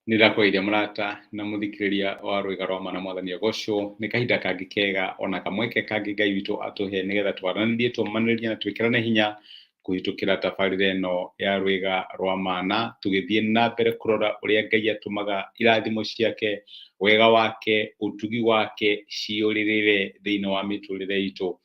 Nĩ ndakũgeithia mũrata na mũthikĩrĩria wa rwĩga rwa mana mwathani agocwo nĩ kahinda kangĩ kega ona kamweke kangĩ Ngai witũ atũhe nĩgetha twaranĩrie tũmanĩrĩrie na twĩkĩrane hinya kũhĩtũkĩra tabarĩra ĩno ya rwĩga rwa mana tũgĩthiĩ na mbere kũrora ũrĩa Ngai atũmaga irathimo ciake, wega wake, ũtugi wake ciyũrĩrĩre thĩinĩ wa mĩtũrĩre itũ.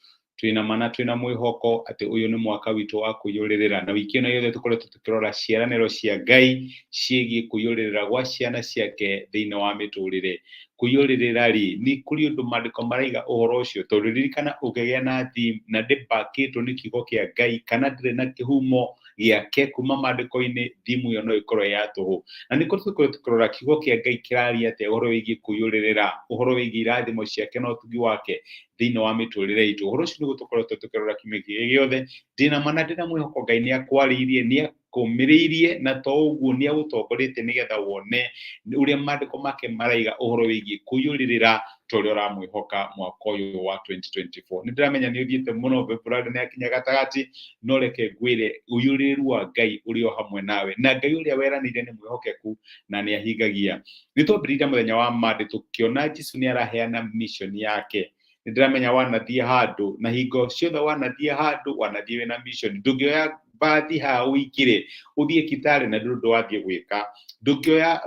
Twĩna ma na twĩna mwĩhoko atĩ ũyũ nĩ mwaka witũ wa kũiyũrĩrĩra na wiki ĩno yothe tũkoretwo tũkĩrora ciĩranĩro cia Ngai ciĩgiĩ kũiyũrĩrĩra gwa ciana ciake thĩinĩ wa mĩtũrĩre. Kũiyũrĩrĩra rĩ, nĩ kũrĩ ũndũ maandĩko maraiga ũhoro ũcio? Tondũ ririkana ũngĩgĩa na theme na ndĩmbakĩtwo nĩ kiugo kĩa Ngai kana ndĩrĩ na kĩhumo gĩake kuma maandĩko-inĩ, theme ĩyo no ĩkorwo ĩ ya tũhũ. Na nĩkĩo tũkoretwo tũkĩrora kiugo kĩa Ngai kĩraria atĩa ũhoro wĩgiĩ kũiyũrĩrĩra, ũhoro wĩgiĩ irathimo ciake na ũtugi wake thĩinĩ wa mĩtũrĩre itũ. Ũhoro ũcio nĩguo tũkoretwo tũkĩrora kiumia gĩkĩ gĩothe. Ndĩna ma na ndĩna mwĩhoko Ngai nĩ akwarĩirie, nĩ akũmĩrĩirie na to ũguo nĩ agũtongoretie nĩgetha wone ũrĩa maandĩko make maraiga ũhoro wĩgiĩ kũiyũrĩrĩra ta ũrĩa ũramwĩhoka mwaka ũyũ wa 2024. Nĩ ndĩramenya nĩ ũthiĩte mũno, February nĩ yakinya gatagatĩ, no reke ngwĩre ũiyũrĩrĩru wa Ngai ũrĩ o hamwe nawe, na Ngai ũrĩa weranĩire nĩ mwĩhokeku na nĩ ahingagia. Nĩ twambĩrĩirie mũthenya wa Monday tũkĩona Jesu nĩ araheana mission yake. Nĩ ndĩramenya wanathiĩ handũ na hingo ciothe wanathiĩ handũ wanathiĩ wĩna mission. Ndũngĩoya mbathi haha ũingĩre ũthiĩ Kitale na ndũrĩ ũndũ wathiĩ gwĩka. Ndũngĩoya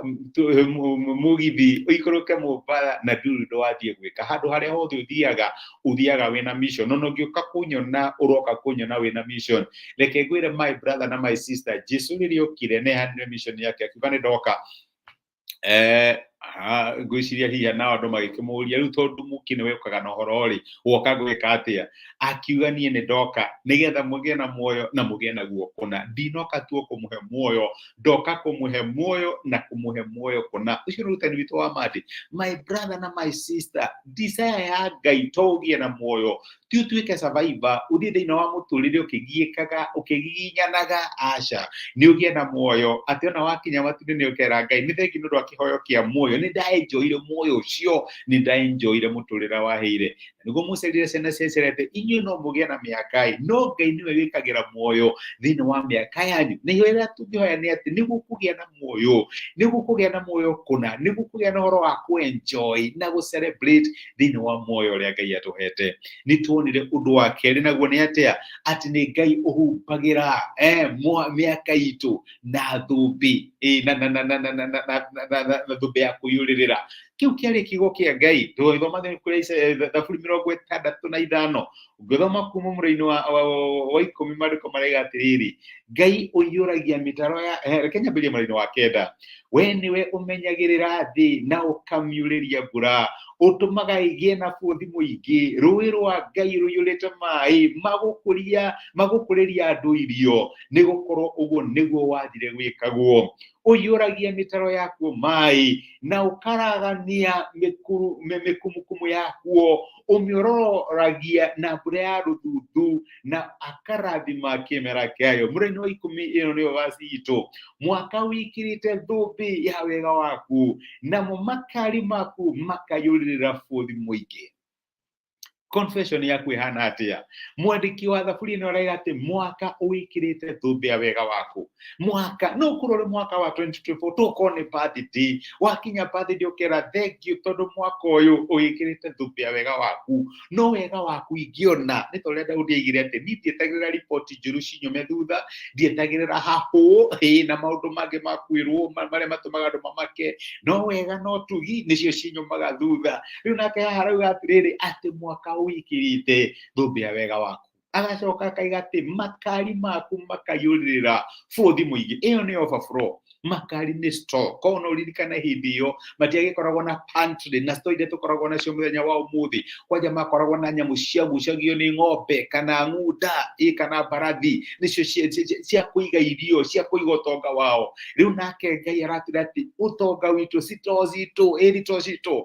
mũgithi ũikũrũke Mombatha na ndũrĩ ũndũ wathiĩ gwĩka. Handũ harĩa hothe ũthiaga ũthiaga wĩna mission. Ona ũngĩũka kũnyona ũroka kũnyona wĩna mission. Reke ngwĩre my brother na my sister, Jesu rĩrĩa okire nĩ aheanire mission yake akiuga nĩ ndoka ngwĩciria hihi nao andũ magĩkĩmũria rĩu tondũ mũki nĩwe ũkaga na ũhoro rĩ woka gwĩka atĩa akiuga niĩ nĩ ndoka nĩgetha mũgĩe na muoyo na mũgĩe naguo kũna ndinoka tu kũmũhe muoyo ndoka kũmũhe muoyo na kũmũhe muoyo kũna ũcio nĩ ũrutani witũ wa mandi my brother na my sister desire ya Ngai to ũgĩe na muoyo ti ũtuĩke survivor ũthiĩ thĩinĩ wa mũtũrĩre ũkĩgiĩkaga ũkĩgiginyanaga aca nĩ ũgĩe na muoyo atĩ ona wakinya matu-inĩ nĩ ũkera Ngai nĩ thengi nĩ ũndũ wa kĩhoyo kĩa muoyo nĩ ndaenjoire muoyo ũcio nĩ ndaenjoire mũtũrĩre waheire na nĩguo Musa erire ciana cia Isiraeli atĩ inyuĩ no mũgĩe na mĩaka ĩ no Ngai nĩwe wĩkagĩra muoyo thĩinĩ wa mĩaka yanyu na ihoya rĩrĩa tũngĩhoya nĩ atĩ nĩguo kũgĩa na muoyo nĩguo kũgĩa na muoyo kũna nĩguo kũgĩa na ũhoro wa kũ-enjoy na gũ-celebrate thĩinĩ wa muoyo ũrĩa Ngai atũhete. Nĩ tuonire ũndũ wa kerĩ naguo nĩ atĩa? Atĩ nĩ Ngai ũhumbagĩra mĩaka itũ na thũmbĩ na na na na na na na na na na na thũmbĩ ya kũiyũrĩrĩra. Kĩu kĩarĩ kiugo kĩa Ngai. Tũgĩthoma kũrĩa Thaburi 65 ũngĩthoma kuma mũraini wa 10 maandĩko maraiga atĩrĩrĩ, Ngai ũiyũragia mĩtaro ya reke nyambĩrĩrie mũraini wa 9 we nĩwe ũmenyagĩrĩra thĩ na ũkamiurĩria mbura ũtũmaga ĩgĩe na bũthi mũingĩ rũĩ rwa Ngai rũiyũrĩte maĩ magũkũria magũkũrĩria andũ irio nĩ gũkorwo ũguo nĩguo wathire gwĩkagwo ũiyũragia mĩtaro yakuo maĩ na ũkaragania mĩkumukumu yakuo ũmĩororagia na mbura ya rũthuthu na akarathima kĩmera kĩayo. Mũraini wa 10 ĩno nĩyo vaci itũ. Mwaka wĩkĩrĩte thũmbĩ ya wega waku, namo makari maku makayũrĩrĩra bũthi mũingĩ. Confession yaku ĩhana atĩa? Mwandĩki wa thaburi ĩno araiga atĩ mwaka ũwĩkĩrĩte thũmbĩ ya wega waku. Mwaka no ũkorwo ũrĩ mwaka wa 2024 tokorwo nĩ birthday wakinya birthday ũkera thank you tondũ mwaka ũyũ ũgĩkĩrĩte thũmbĩ ya wega waku no wega waku ingĩona nĩ ta ũrĩa Daudi aigire atĩ niĩ ndietagĩrĩra riboti njũru cinyume thutha ndietagĩrĩra hahũ ĩ na maũndũ mangĩ ma kwĩrwo marĩa matũmaga andũ mamake no wega no tugi nĩcio cinyumaga thutha rĩu nake haha arauga atĩrĩrĩ atĩ mwaka ũwĩkĩrĩte thũmbĩ ya wega waku agacoka akaiga atĩ makari maku makaiyũrĩrĩra bũthi mũingĩ ĩyo nĩ overflow makari nĩ store koguo no ũririkane hĩndĩ ĩyo matiagĩkoragwo na pantry na store iria tũkoragwo nacio mũthenya wa ũmũthĩ kwanja makoragwo na nyamũ ciagucagio nĩ ng'ombe kana ng'unda ĩ kana mbarathi nĩcio cia kũiga irio cia kũiga ũtonga wao rĩu nake Ngai aratwĩra atĩ ũtonga witũ citoo citũ ĩ thitoo citũ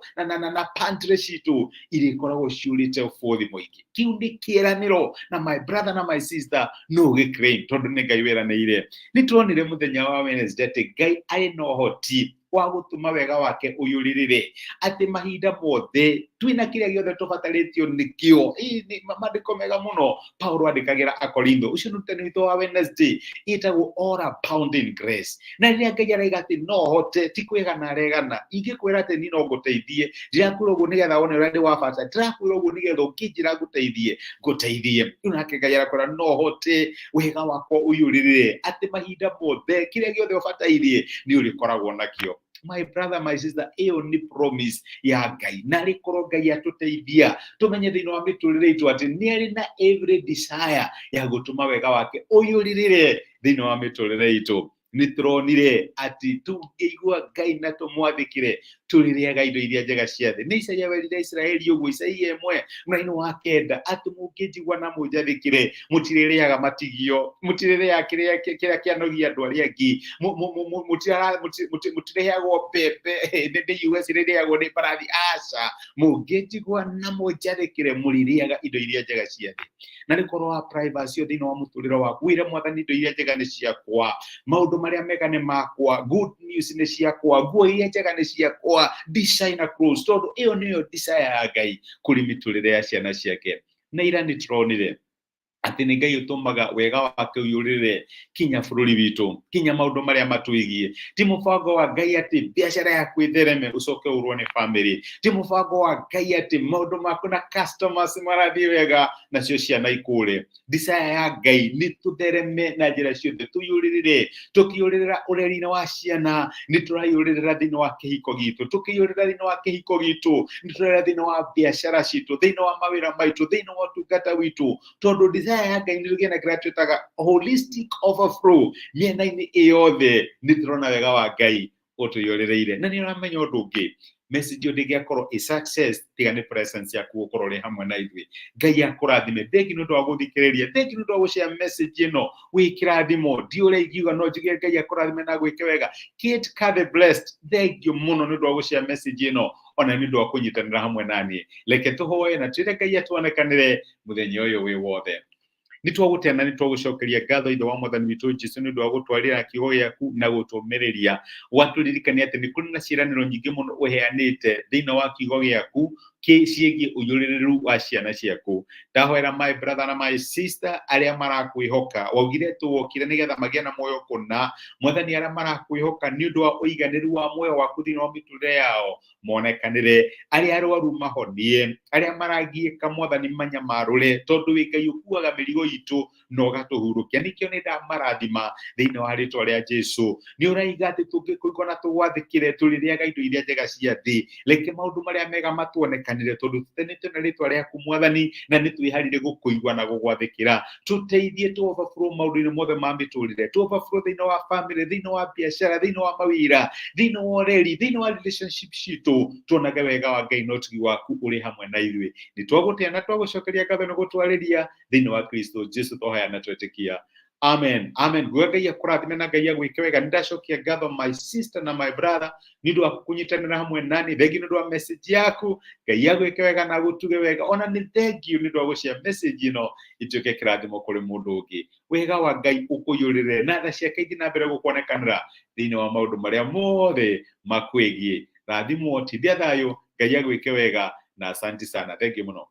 na pantry citũ irĩkoragwo ciũrĩte bũthi mũingĩ kĩu nĩ kĩĩranĩro na my brother na my sister no gĩclaim tondũ nĩ Ngai weranĩire. Nĩ tuonire mũthenya wa Wednesday atĩ Ngai arĩ na ũhoti Wa gũtũma wega wake ũiyũrĩrĩre, atĩ mahinda mothe twĩna kĩrĩa gĩothe tũbatarĩtio nĩkĩo. Ĩĩ, nĩ maandĩko mega mũno Paulo andĩkagĩra Akorintho. Ũcio nĩ ũrutani witũ wa Wednesday, ĩtagwo All Abounding Grace. Na rĩrĩa Ngai araiga atĩ no hote, ti kwĩgana aregana. Ingĩkwĩra atĩ niĩ no ngũteithie, ndirakwĩra ũguo nĩgetha wone ũrĩa ndĩ wa bata, ndĩrakwĩra ũguo nĩgetha ũngĩnjĩra ngũteithie, ngũteithie. Rĩu nake Ngai arakwĩra no hote, wega wakwa ũiyũrĩrĩre, atĩ mahinda mothe kĩrĩa gĩothe ũbatairie nĩ ũrĩkoragwo nakĩo. My brother, my sister, ĩyo nĩ promise ya Ngai. Na rĩkorwo Ngai atũteithia tũmenye thĩinĩ wa mĩtũrĩre itũ atĩ nĩ arĩ na every desire ya gũtũma wega wake ũiyũrĩrĩre thĩinĩ wa mĩtũrĩre itũ. Nĩ tũronire atĩ tũngĩigua Ngai na tũmwathĩkĩre, tũrĩrĩaga indo iria njega cia thĩ. Nĩ Isaia werire Isiraeli ũguo, Isaia 1:9, atĩ mũngĩnjigua na mũnjathĩkĩre, mũtirĩrĩaga matigio, mũtirĩrĩaga kĩrĩa kĩanogia andũ arĩa angĩ, mũtirĩheagwo mbembe nĩ US rĩrĩagwo nĩ mbarathi. Aca, mũngĩnjigua na mũnjathĩkĩre, mũrĩrĩaga indo iria njega cia thĩ. Na nĩ korwo wa privacy thĩinĩ wa mũtũrĩre waku, wĩre Mwathani indo iria njega nĩ ciakwa, maũndũ marĩa mega nĩ makwa, good news nĩ ciakwa, nguo iria njega nĩ ciakwa, designer clothes, tondũ ĩyo nĩyo desire ya Ngai kũrĩ mĩtũrĩre ya ciana ciake. Na ira nĩ tũronire atĩ nĩ Ngai ũtũmaga wega wake ũiyũrĩrĩre kinya bũrũri witũ, kinya maũndũ marĩa matwĩgiĩ. Ti mũbango wa Ngai atĩ biacara yaku ĩthereme ũcoke ũrwo nĩ family. Ti mũbango wa Ngai atĩ maũndũ maku na customers marathiĩ wega nacio ciana ikũre. Desire ya Ngai nĩ tũthereme na njĩra ciothe, tũiyũrĩrĩre. Tũkĩiyũrĩrĩra ũreri-inĩ wa ciana, nĩ tũraiyũrĩrĩra thĩinĩ wa kĩhiko gitũ. Tũkĩiyũrĩrĩra thĩinĩ wa kĩhiko gitũ, nĩ tũraiyũrĩrĩra thĩinĩ wa biacara citũ, thĩinĩ wa mawĩra maitũ, thĩinĩ wa ũtungata witũ. Tondũ desire ya Ngai nĩ tũgĩe na kĩrĩa twĩtaga holistic overflow mĩena-inĩ ĩyothe, nĩ tũrona wega wa Ngai ũtũiyũrĩrĩire. Na nĩ ũramenya ũndũ ũngĩ, message ĩyo ndĩngĩakorwo ĩ success tiga nĩ presence yaku gũkorwo ũrĩ hamwe na ithuĩ. Ngai akũrathime. Thengi nĩ ũndũ wa gũthikĩrĩria, thengi nĩ ũndũ wa gũshare message ĩno. Wĩ kĩrathimo, ndi ũrĩa ingiuga no njuge Ngai akũrathime na gwĩke wega. Kate Kathe Blessed, thengiũ mũno nĩ ũndũ wa gũshare message ĩno, ona nĩ ũndũ wa kũnyitanĩra hamwe na niĩ. Reke tũhoe na twĩre Ngai atuonekanĩre mũthenya ũyũ wĩ wothe. Nĩ twagũtĩa na nĩ twagũcokeria ngatho Ithe wa Mwathani witũ Jesu nĩ ũndũ wa gũtwarĩra kiugo gĩaku na gũtũmĩrĩria. Watũririkania atĩ nĩ kũrĩ na ciĩranĩro nyingĩ mũno ũheanĩte thĩinĩ wa kiugo gĩaku ciĩgiĩ ũiyũrĩrĩru wa ciana ciaku. Ndahoera my brother na my sister arĩa marakwĩhoka, waugire tũwokire nĩgetha magĩe na muoyo kũna. Mwathani, arĩa marakwĩhoka nĩ ũndũ wa ũiganĩru wa muoyo waku thĩinĩ wa mĩtũrĩre yao monekanĩre, arĩa arwaru mahonie, arĩa maragiĩka Mwathani manyamarũre, tondũ wĩ Ngai ũkuaga mĩrigo itũ na ũgatũhurũkia. Nĩkĩo nĩ ndamarathima thĩinĩ wa rĩtwa rĩa Jesu. Nĩ ũraiga atĩ tũngĩkũigua na tũgwathĩkĩre, tũrĩrĩaga indo iria njega cia thĩ. Reke maũndũ marĩa mega matuonekanĩre, tondũ tũtenete na rĩtwa rĩaku Mwathani, na nĩ twĩharire gũkũigua na gũgwathĩkĩra. Tũteithie tũ overflow maũndũ-inĩ mothe ma mĩtũrĩre, tũ overflow thĩinĩ wa family, thĩinĩ wa biacara, thĩinĩ wa mawĩra, thĩinĩ wa ũreri, thĩinĩ wa relationship citũ, tuonage wega wa Ngai na ũtugi waku ũrĩ hamwe na ithuĩ. Nĩ twagũtĩa na twagũcokeria ngatho nĩ gũtwarĩria thĩinĩ wa Kristo Jesu twahoya na twetĩkia. Amen. Amen. Nguga Ngai akũrathime na Ngai agwĩke wega. Nĩ ndacokia ngatho my sister na my brother nĩ ũndũ wa kũnyitanĩra hamwe nani. Thengiũ nĩ ũndũ wa message yaku. Ngai agwĩke wega na agũtuge wega. Ona nĩ thengiũ nĩ ũndũ wa gũshare message ĩno ituĩke kĩrathimo kũrĩ mũndũ ũngĩ. Wega wa Ngai ũkũiyũrĩrĩre na tha ciake ithiĩ na mbere gũkuonekanĩra thĩinĩ wa maũndũ marĩa mothe makwĩgiĩ. Rathimwo, tithia thayũ, Ngai agwĩke wega na asanti sana. Thengiũ mũno.